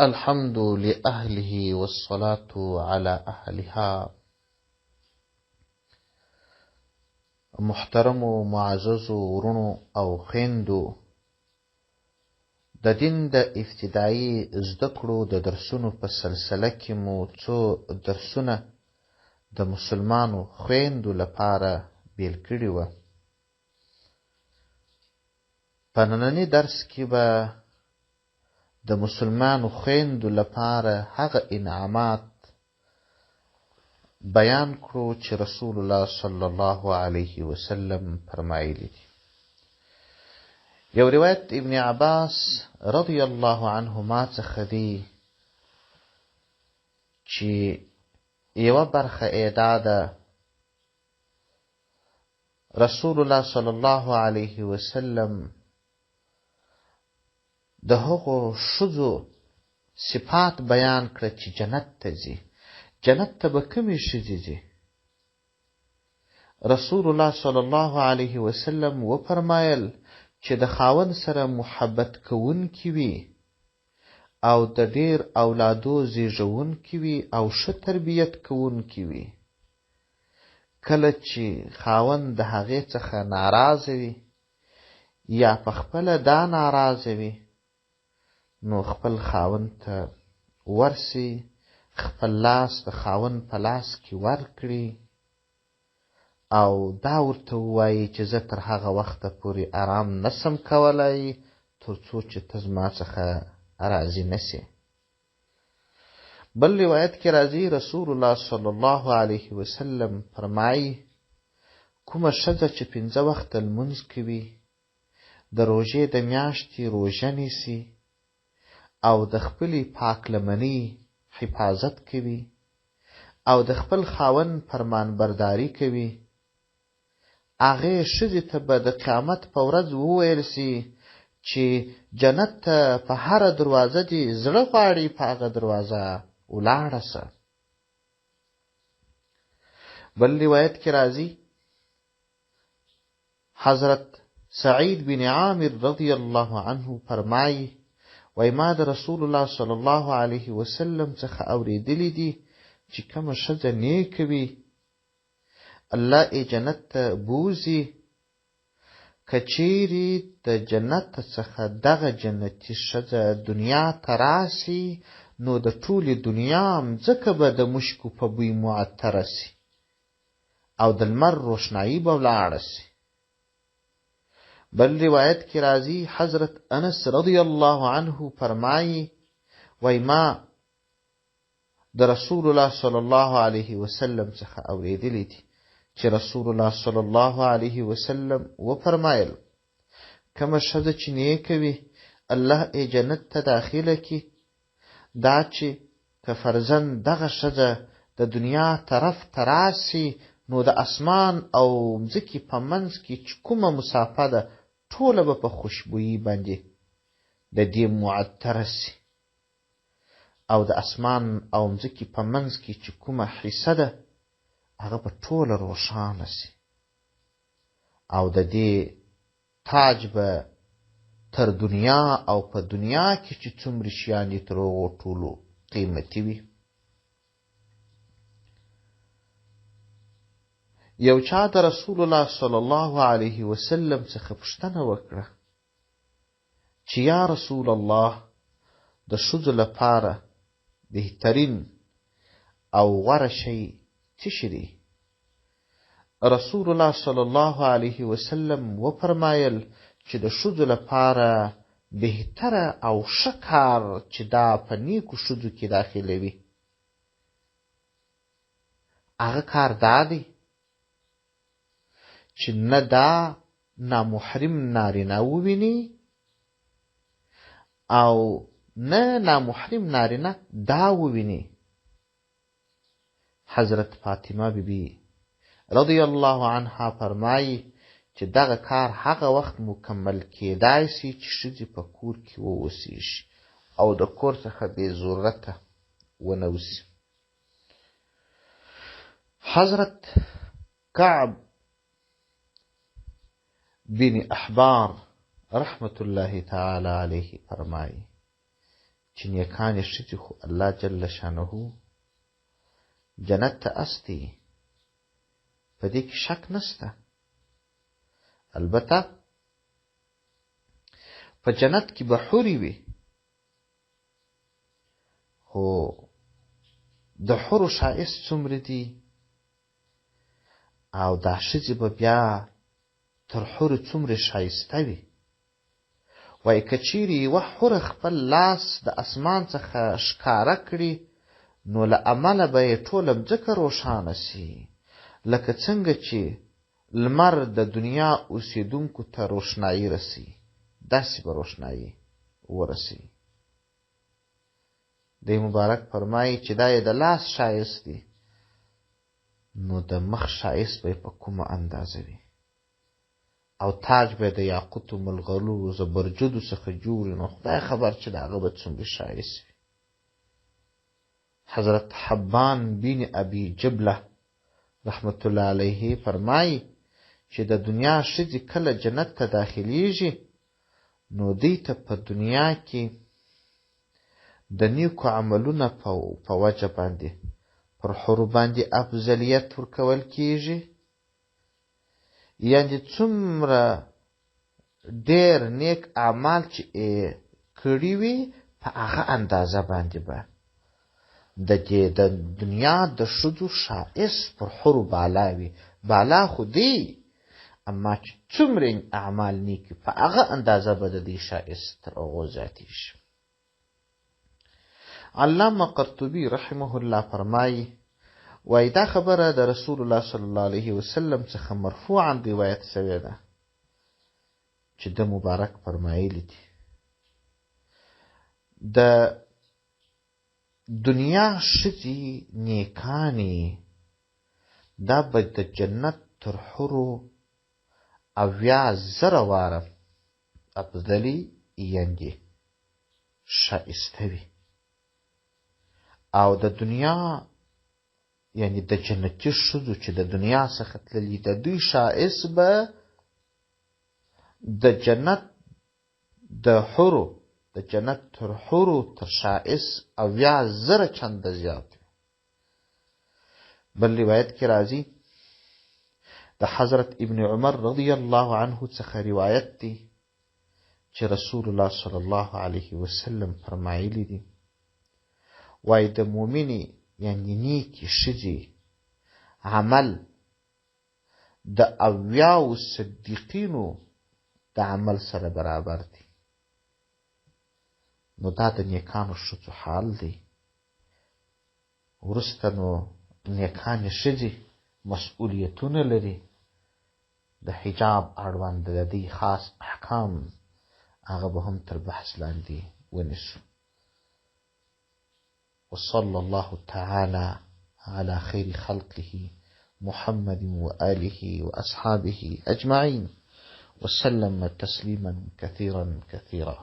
الحمد لأهله والصلاة على أهلها. محترمو معززو ورونو او خویندو، د دین د ابتدایي زده کړو د درسونو په سلسله کې مو څو درسونه د مسلمانو خویندو لپاره بیل کړي وه. په ننني درس کې به د مسلمانو خویندو لپاره هغه انعامات بیان کړو چې رسول الله صلی الله علیه وسلم فرمایلی دي. یو روایت ابن عباس رضی الله عنهما څخه دی چې یوه برخه یې دا ده، رسول الله صلی الله علیه وسلم د هغو ښځو صفات بیان کړه چې جنت ته ځي. جنت ته به کومې ښځې ځي؟ رسول الله صلی الله علیه وسلم وفرمایل چې د خاوند سره محبت کوونکي وي او د ډیر اولادو زیږونکي وي او ښه تربیت کوونکي وي. کله چې خاوند د هغې څخه ناراضه وي یا په خپله دا ناراضه وي، نو خپل خاوند ته ورسي، خپل لاس د خاوند په لاس کې ورکړي او دا ورته ووایي چې زه تر هغه وخته پورې ارام نسم کولای تر څو چې ته زما څخه راضي نسې. بل روایت کې راځي، رسول الله صلی الله علیه وسلم فرمایي، کومه ښځه چې 5 وخته لمونځ کوي، د روژې د میاشتې روژه نیسي او د خپلې پاک لمنۍ حفاظت کوي او د خپل خاوند فرمانبرداري کوي، هغې ښځې ته به د قیامت په ورځ وویل سي چې جنت ته په هره دروازه دې زړه غواړي په هغه دروازه ولاړه سه. بل روایت کې راځي، حضرت سعید بن عامر رضی الله عنه فرمایي، وای ما د رسول الله صلی الله علیه وسلم څخه اورېدلي دي چې کومه ښځه نیکه وي الله یې جنت ته بوځي، که چیرې د جنت څخه دغه جنتي ښځه دنیا ته راسي نو د ټولې دنیا مځکه به د مشکو په بوی معطره سي او د لمر روښنايي به ولاړه سي. بل روایت کې راځي، حضرت انس رضی الله عنه فرمایي، وای ما د رسول الله صلی الله علیه وسلم څخه اورېدلي دي چې رسول الله صلی الله علیه وسلم وفرمایل، کومه ښځه چې نیکه وي الله یې جنت ته داخله کړي، دا چې که فرضاً دغه ښځه د دنیا طرف ته راسي نو د اسمان او مځکې په منځ کې چې کومه مسافه ده ټوله به په خوشبویي باندې د دې معطره سي او د اسمان او مځکې په منځ کې چې کومه حصه ده هغه به ټوله روښانه سي او د دې تاج به تر دنیا او په دنیا کې چې څومره شیان دي تر هغو ټولو قیمتي وي. یو چا د رسول الله صلی الله علیه وسلم څخه پوښتنه وکړه چې یا رسول الله، د ښځو لپاره بهترین او غوره شی څه شی دی؟ رسول الله صلی الله علیه وسلم وفرمایل چې د ښځو لپاره بهتره او ښه کار چې دا په نیکو ښځو کې داخلوي هغه کار دا دی چې نه دا نامحرم نارینه وویني او نه نامحرم نارینه دا وویني. حضرت فاطمه بی بی رضی الله عنها فرمایي چې دغه کار هغه وخت مکمل کېدای سي چې ښځې په کور کې واوسیږي او د کور څخه بې ضرورته ونه وځي. حضرت کعب بن احبار رحمت الله تعالی علیه فرمایي چې نیکانې ښځې خو الله جل شانه جنت ته استي، په دې کې شک نشته. البته په جنت کې به حورې وي، خو د حورو ښایست څومره دي او دا ښځې به بیا تر حورو څومره ښایسته وي. وایي که چیرې یوه حوره خپل لاس د اسمان څخه ښکاره کړي نو له امله به یې ټوله مځکه روښانه سي، لکه څنګه چې لمر د دنیا اوسېدونکو ته روښنايي رسي، داسې به روښنايي ورسي. دی مبارک فرمایي چې دا یې د لاس ښایست دی، نو د مخ ښایست به یې په کومه اندازه وي؟ او تاج به د یاقوتو، ملغلرو، زبرجدو څخه جوړ وي، نو خدای خبر چې د هغه به څومره ښایست وي. حضرت حبان بن ابي جبله رحمت الله علیه فرمایي چې د دنیا ښځې کله جنت ته داخلیږي نو دوی ته په دنیا کې د نیکو عملونه په وجه باندې پر حورو باندې افضلیت ورکول کیږي، یعنې څومره ډېر نیک اعمال چې یې کړي وي په هغه اندازه باندې به د دې د دنیا د ښځو ښایست پر حورو بالا وي. بالا خو دی، اما چې څومره اعمال نیک وي په هغه اندازه به د دې ښایست تر هغو زیاتېږي. علامه قرطبي رحمه الله فرمایي، وایي دا خبره د رسول الله صلی الله علیه وسلم څخه مرفوعا روایت شوې ده چې د مبارک فرمایلي دي د دنیا ښځې نیکانې دا به د جنت تر حورو 70,000 واره افضلي یعنې ښایسته وي او د دنیا یعنی د جنتي ښځو چې د دنیا څخه تللي د دوی ښایست به د جنت د حورو د جنت تر حورو تر ښایست 70,000 چنده زیات وي. بل روایت کې راځي د حضرت ابن عمر رضی الله عنه څخه روایت دی چې رسول الله صلی الله علیه وسلم فرمایلی دي، وایي د مؤمنې یعنی نیکې ښځې عمل د 70 صدیقینو د عمل سره برابر دی. نو دا د نیکانو ښځو حال دی. وروسته نو نیکانې ښځې مسؤلیتونه لري، د حجاب اړوند د دې خاص احکام هغه به هم تر بحث لاندې ونیسو. وصلى الله تعالى على خير خلقه محمد وآله وأصحابه أجمعين وسلم تسليما كثيرا كثيرا.